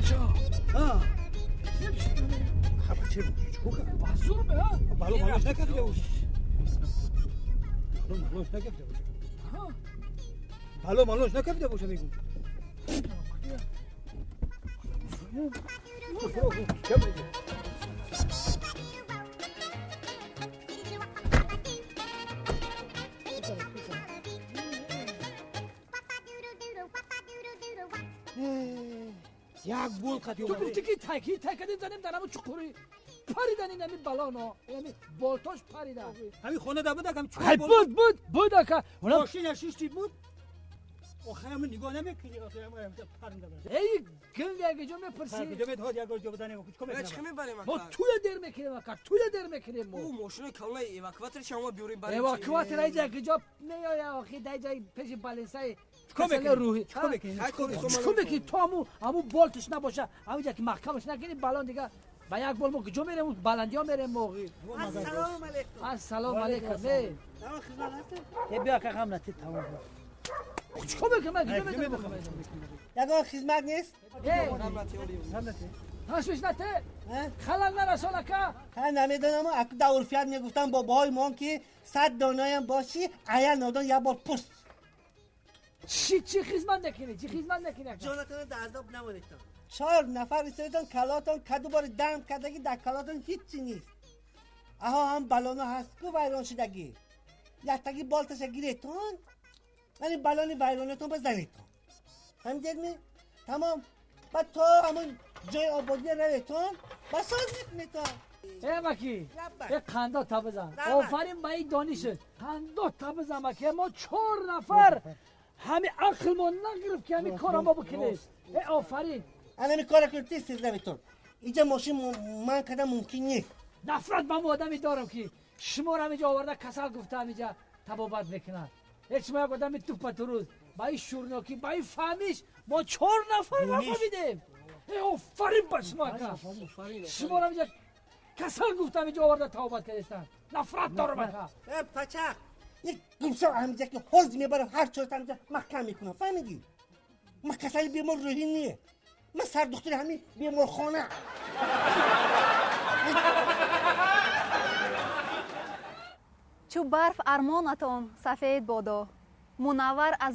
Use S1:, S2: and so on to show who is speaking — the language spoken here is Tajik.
S1: Ча?
S2: Ҳа.
S1: Бензин пишид.
S2: Ха, бача, чикор кард?
S1: Ба зур ме, ҳа?
S2: Бало малош накарда боша. Бало малош накарда боша.
S1: Ҳа.
S2: Бало малош накарда боша мегум. Як бол қати.
S1: Ту гуфтӣ ки тай тай кардем, занем дар ҳамун чуқурӣ паридан, ин ҳамин балоно, ҳамин болтош парида.
S2: Ҳамин хона да буда, ҳамин
S1: Ҳай, буд, буд, буд, ака. Унам
S2: мошина шишти буд. Охир ҳамин нигоҳ намекунӣ, охир ҳамин паринда.
S1: Эй, гинг як ҷо мепурсӣ.
S2: Куҷо медиҳад, як ҷо бизанем, чикор
S3: Чӣ
S2: мекунам?
S3: мебарем,
S1: Мо
S3: ака?
S1: туя дер мекунем, ака, туя дер мекунем мо.
S3: Ӯ мошинои калонаи эвакуатор шама биёрем барем.
S1: Эвакуатор айҷа ҷо меоя, охи, дар ҷои пеши баленсаи
S2: Чикор
S1: касали
S2: мекунӣ?
S1: рӯҳӣ.
S2: Чикор мекунӣ?
S3: Ҳай,
S2: Чикор мекунӣ?
S1: Чикор мекунӣ? То ҳаму болтиш набоша, ҳаминҷа ки маҳкамаш накунӣ, балон дига ба як бол мо куҷо мерем, баландиҳо мерем мо.
S4: Ассалому алайкум.
S1: Ассалому алайкум. Э.
S4: Тамом, хизмат ҳастед?
S2: Е, биё, ака, ғам натид, тамом.
S1: Чикор мекунӣ? Ман куҷо медонам?
S4: Ягон хизмат нест?
S1: Э, ташвиш нате, халал нарасон, ака.
S4: Ҳа, намедонам, аку дар урфият мегуфтам бобоҳои мон, ки 100 доноям бошӣ, ая нодон як бор пурс.
S1: Чӣ хизмат мекунӣ? Чӣ хизмат мекунӣ, ака?
S4: Ҷонатонро дар азоб намонедтон. Чор нафар истодетон, калотон каду бори дам кардагӣ, дар калотон ҳиччи нест. Аҳо, ҳам балоно ҳаст ку вайрон шудагӣ. Яктаги болташа гиретон, вале балони вайронатон ба занетон. Фаҳмидед ми? Тамом. Баъд то ҳамон ҷои ободия раветон, ба соз мекунетон.
S1: Э, маки, э, қандо та бизан. Офарин ба ин донишат. Қандо та бизан, маки. Мо чор нафар ҳами ақлмон нагирифт, ки ҳами корро мо бикунем. Э, офарин.
S4: Анами кора кунед, тез тез раветон. Инҷа мошин ман кардан мумкин нест.
S1: Нафрат ба мо одаме дорам, ки шуморо ҳаминҷа оварда, касал гуфта, ҳаминҷа табобат мекунад. Э, шумо як одами туппатуруз, ба ин шӯрнокӣ, ба ин фаҳмиш мо чор нафар нафаҳмидем. Э, офарин ба шумо, ака. Шуморо ҳаминҷа касал гуфта, ҳаминҷа оварда табобат кардестанд. Нафрат дорам, ака.
S4: Э, пачақ, як гумшав, ҳаминҷа ки ҳоз мебарам, ҳар чорта ҳаминҷа маҳкам мекунам, фаҳмидӣ? Ман касали бемор рӯҳӣ не, ман сардухтури ҳамин беморхона.
S5: Чу барф армонатон сафед бодо, мунаввар аз